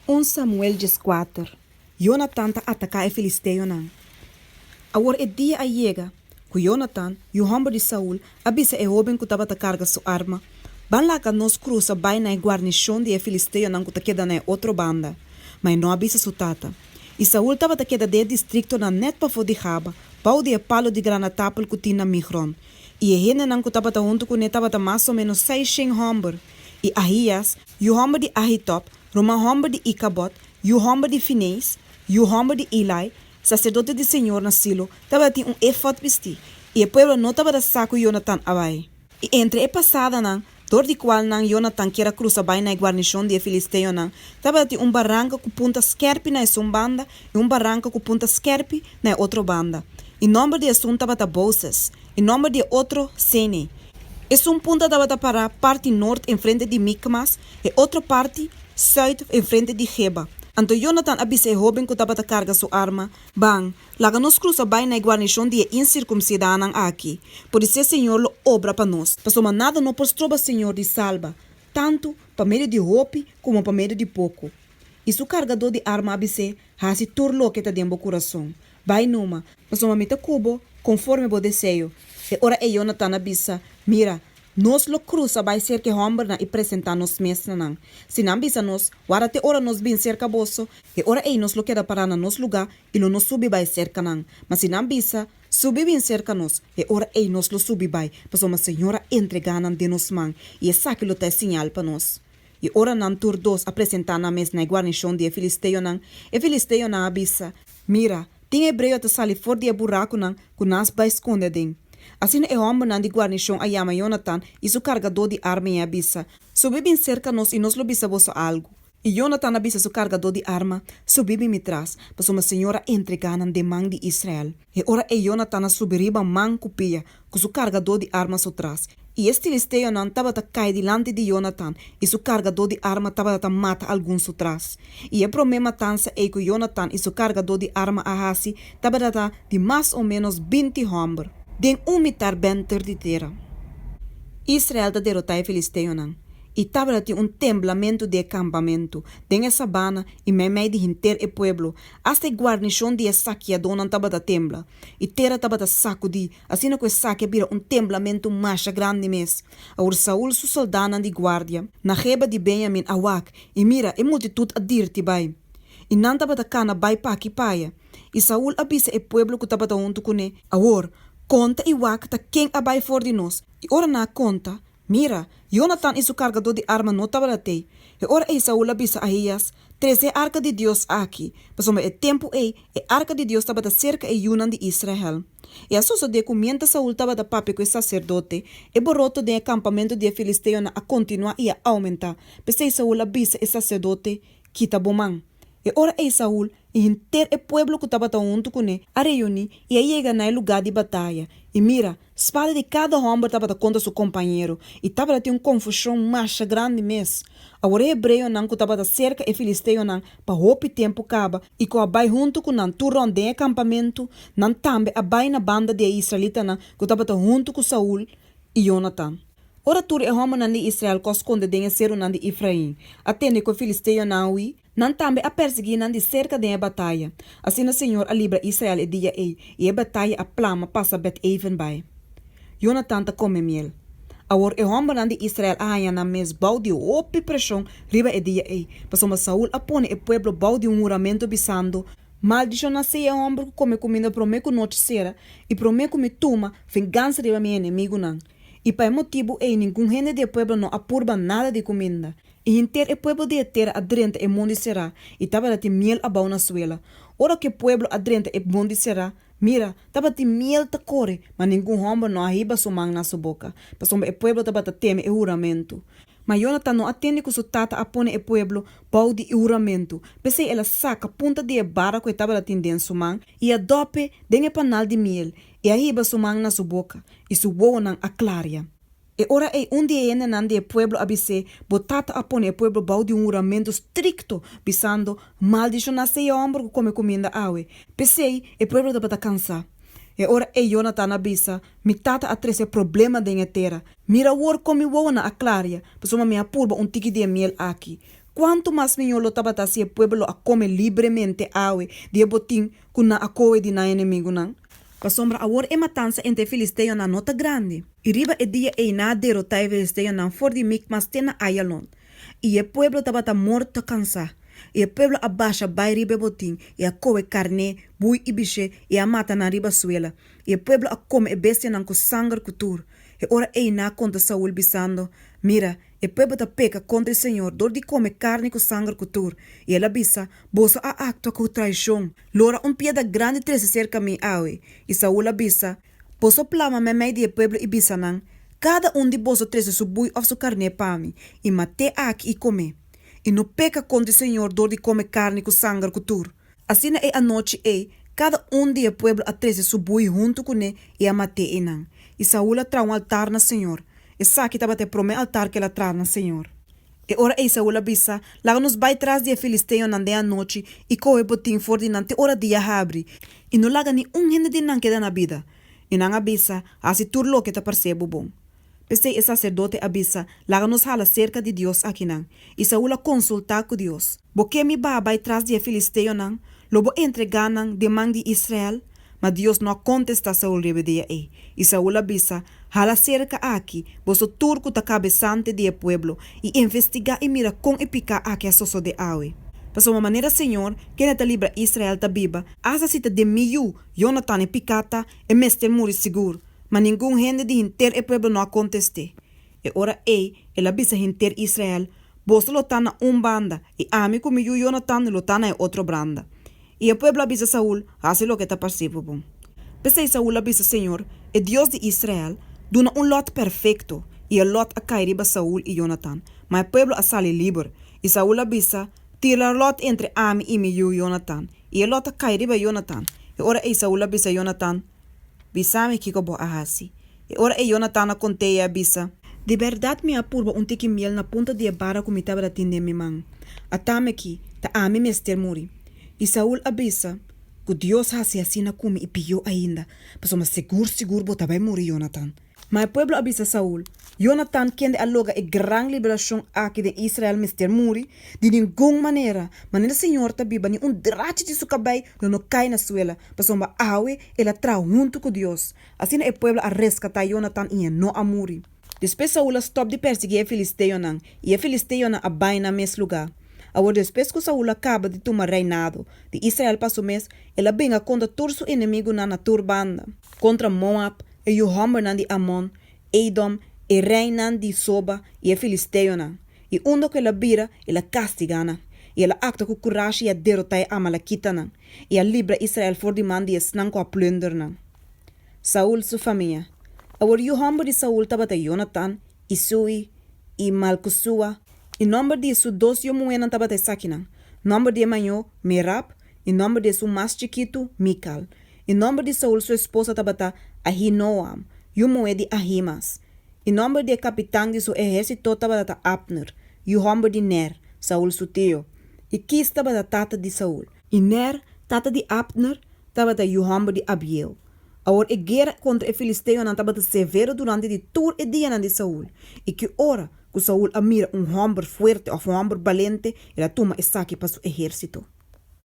Un Samuel 14, Yonatan ta ataká e filisteonan. Awor e dia a yega ku Yonatan, yu hòmber di Saul, a bisa e hóben ku tabata karga su arma, Ban laga nos krusa bai na e guarnishon di e filisteonan ku ta keda na e otro banda. Ma e no a bisa su tata. I Saul tabata keda den e distriktonan nèt pafó di Gaba, bou di e palu di granatapel ku tin na Migron. I e hendenan ku tabata huntu kuné tabata mas o ménos seisshen hòmber. I Ahias, yu hòmber di Ahitob, ruman hòmber di Ikabod, yu hòmber di Finees, yu hòmber di Eli, saserdote di señor na Silo, tabatin un efòd bistí, i e pueblo no tabata sa ku Yonatan a bai. I entre e pasadanan, dor di kualnan Yonatan kier a krusa bai na e guarnishon di e filisteonan, tabatin un baranka ku punta skèrpi na esun banda i un baranka ku punta skèrpi na e otro banda. I nòmber di esun tabata Boses, i nòmber di e otro, Sene. Esun punta tabata pará parti nort enfrente di Mikmas, e otro parti, sùit enfrente di Geba. Anto Yonatan a bisa e hóben ku tabata karga su arma, Ban, laga nos krusa bai na e guarnishon di e insirkumsidánan aki. Podisé señor lo obra pa nos, pasobra nada no por stroba señor di salba, tantu pa medio di hopi komo pa medio di poko. I su kargadó di arma a bis'é, Hasi tur loke ta den bo kurason. Bai numa, pasobra mi ta ku bo konforme bo deseo. E ora ei Yonatan a bisa, Mira, nos lo krusa bai serka e hòmbernan i presentá nos mes na nan. Si nan bisa nos, Warda te ora nos bin serka boso, e ora ei nos lo keda pará na nos lugá i lo no subi bai serka nan. Ma si nan bisa, Subi bin serka nos, e ora ei nos lo subi bai, pasobra señor a entregá nan den nos man, i esaki lo ta e siñal pa nos. I ora nan tur dos a presentá nan mes na e guarnishon di e filisteonan, e filisteonan a bisa, Mira, tin hebreo ta sali for di e burakunan ku nan a bai skonde aden. Asina e hòmbernan di guarnishon a yama Yonatan i su kargadó di arma i a bisa, Subi bin serka nos i nos lo bisa boso algu. I Yonatan a bisa su kargadó di arma, Subi bin mi tras, pasobra señor a entregá nan den man di Israel. E ora ei Yonatan a subi riba man ku pia, ku su kargadó di arma su tras. I e filisteonan tabata kai dilanti di Yonatan, i su kargadó di arma tabata ta mata algun su tras. I e promé matansa ei ku Yonatan i su kargadó di arma a hasi tabata ta di mas o ménos 20 hòmber, den un mitar bènter di tera. Israel ta derotá e filisteonan. I tabata tin un temblamentu di e kampamentu, den e sabana i meimei di henter e pueblo, asta e guarnishon di e sakiadónan tabata tembla, i tera tabata sakudí, asina ku esaki a bira un temblamentu masha grandi mes. Awor Saul su sòldánan di guardia na Geba di Benjamin a wak, i mira, e multitut a dirti bai, i nan tabata kana bai p'aki p'aya. I Saul a bisa e pueblo ku tabata huntu kuné, Awor, konta i wak ta ken a bai for di nos. I ora nan a konta, Mira, Yonatan i su kargadó di arma no tabata tei. E ora ei Saul a bisa Ahias, Trese e arka di Dios aki, pasobra e tempu ei e arka di Dios tabata serka e yunan di Israel. I a sosodé ku miéntras Saul tabata papia ku e saserdote, e boroto den e kampamentu di e filisteonan a kontinuá i a oumentá. P'esei Saul a bisa e saserdote, Kita bo man. E ora ei Saul i henter e pueblo ku tabata huntu kuné a reuní i a yega na e lugá di bataya, i mira, spada di kada hòmber tabata kontra su kompañero, i tabata tin un konfushon masha grandi mes. Awor e hebreonan ku tabata serka e filisteonan pa hopi tempu kaba i ku a bai huntu ku nan tur rònt den e kampamentu, nan tambe a bai na banda di e israelitanan ku tabata huntu ku Saul i Yonatan. Ora tur e hòmbernan di Israel ku a skonde den e serunan di Efrain a tende ku e filisteonan a hui, nan tambe a persiguí nan di serka den e bataya. Asina señor a libra Israel e dia ei, i e bataya a plama pasa Bet-Aven bai. Yonatan ta kome miel. Awor e hòmbernan di Israel a haña nan mes bou di hopi preshon riba e dia ei, pasobra Saul a pone e pueblo bou di un huramentu bisando, Maldishoná sea e hòmber ku kome kuminda promé ku nochi sera i promé ku mi tuma vengansa riba mi enemigunan. I pa e motibu ei ningun hende di e pueblo no a purba nada di kuminda. I henter e pueblo di e tera a drenta e mondi será, i tabatin miel abou na suela. Ora ku e pueblo a drenta e mondi será, mira, tabatin miel ta kore, ma ningun hòmber no a hiba su man na su boka, pasobra e pueblo tabata teme e huramentu. Ma Yonatan no a tende ku su tata a pone e pueblo bou di e huramentu, p'esei el a saka punta di e bara ku e tabatin den su man i a dòp'e den e panal di miel, i a hiba su man na su boka, i su wowonan a klaria. E ora ei un di e hendenan di e pueblo a bis'é, Bo tata a pone e pueblo bou di un huramentu strikto, bisando, Maldishoná sea e hòmber ku kome kuminda awe. P'esei, e pueblo tabata kansá. E ora ei Yonatan a bisa, Mi tata a trese problema den e tera. Mira awor kon mi wowonan a klaria, pasobra mi a purba un tiki di e miel aki. Kuantu mas mihó lo tabata si e pueblo lo a kome libremente awe di e botin ku nan a kohe di nan enemigunan? Pasobra awor e matansa entre e filisteonan no ta grandi. I riba e dia ei nan a derotá e filisteonan for di Mikmas te na Ayalon, i e pueblo tabata morto kansá. I e pueblo a basha bai riba e botin i a kohe karné, bui i bishé i a mata nan riba suela. I e pueblo a kome e bestianan ku sanger ku tur. E ora ei nan a konta Saul, bisando, Mira, e pueblo ta peka kontra e señor dor di kome karni ku sanger ku tur. I el a bisa, Boso a aktua ku traishon. Lora un piedra grandi trese serka mi awe. I Saul a bisa, Boso plama meimei di e pueblo i bisa nan, Kada un di boso trese su bui òf su karné pa mi, i mat'é aki i kom'é. I no peka kontra e señor dor di kome karni ku sanger ku tur. Asina e anochi ei, kada un di e pueblo a trese su bui huntu kuné i a mat'é einan. I Saul a traha un altar na señor. Esaki tabata e promé altar ku el a traha na señor. E ora ei Saul a bisa, Laga nos bai tras di e filisteonan den anochi i kohe botin for di nan te ora dia habri, i no laga ni un hende di nan keda na bida. I nan a bisa, Hasi tur loke ta parsé bo bon. P'esei e saserdote a bisa, Laga nos hala serka di Dios akinan. I Saul a konsultá ku Dios. Bo ke mi baha bai tras di e filisteonan? Lo bo entregá nan den man di Israel? Ma Dios no a kontestá Saul riba e dia ei. I Saul a bisa, Hala serka aki, boso tur ku ta kabesante di e pueblo, i investigá i mira kon e piká aki a sosodé awe. Pasobra manera señor, kende ta libra Israel, ta biba, asta si ta den mi yu, Yonatan, e piká ta, e mester muri sigur. Ma ningun hende di henter e pueblo no a kontest'é. E ora ei el a bisa henter Israel, Boso lo ta na un banda, i ami ku mi yu Yonatan lo ta na e otro branda. I e pueblo a bisa Saul, Hasi loke ta parsé bo bon. P'esei Saul a bisa señor, e Dios di Israel, Duna un lòt perfekto. I e lòt a kai riba Saul i Yonatan, ma e pueblo a sali liber. I Saul a bisa, Tira lòt entre ami i mi yu Yonatan. I e lòt a kai riba Yonatan. E ora ei Saul a bisa Yonatan, Bisa mi kiko bo a hasi. E ora ei Yonatan a kont'é i a bisa. Di bèrdat mi a purba un tiki miel na punta di e bara ku mi tabata tin den mi man. Atami aki, ta ami mester muri. I Saul a bisa, Ku Dios hasi asina ku mi i pió ainda, pasobra sigur sigur bo ta bai muri, Yonatan. Ma e pueblo a bisa Saul, Yonatan, kende a logra e gran liberashon aki den Israel, mester muri? Di ningun manera! Manera señor ta biba, ni un drachi di su kabei lo no kai na suela, pasobra awe el a traha huntu ku Dios. Asina e pueblo a reskatá Yonatan i e no a muri. Despues Saul a stòp di persiguí e filisteonan, i e filisteonan a bai nan mes lugá. Awor despues ku Saul a kaba di tuma reinado di Israel pa su mes, el a benga kontra tur su enemigunan na tur banda, kontra Moab, e yu hòmbernan di Amon, Edom, e reinan di Soba i e filisteonan. I unda ku el a bira, el a kastigá nan. I el a aktua ku kurashi i a derotá e amalekitanan, i a libra Israel for di man di esnan ku a plùnder nan. Saul su famia. Awor yu hòmber di Saul tabata Yonatan, Isui i Malkusua. I nòmber di su dos yu muhénan tabata esakinan, nòmber di e mayó, Merab, i nòmber di esun mas chikitu, Mikal. I nòmber di Saul su esposa tabata Ahinoam, yu muhé di Ahimas. I nòmber di e kapitan di su ehérsito tabata ta Abner, yu hòmber di Ner, Saul su tio. I Kis tabata tata di Saul. I Ner, tata di Abner, tabata yu hòmber di Abiel. Awor e guera kontra e filisteonan tabata severo durante di tur e dianan di Saul. I ki ora ku Saul a mira un hòmber fuerte òf un hòmber balente, el a tuma esaki pa su ehérsito.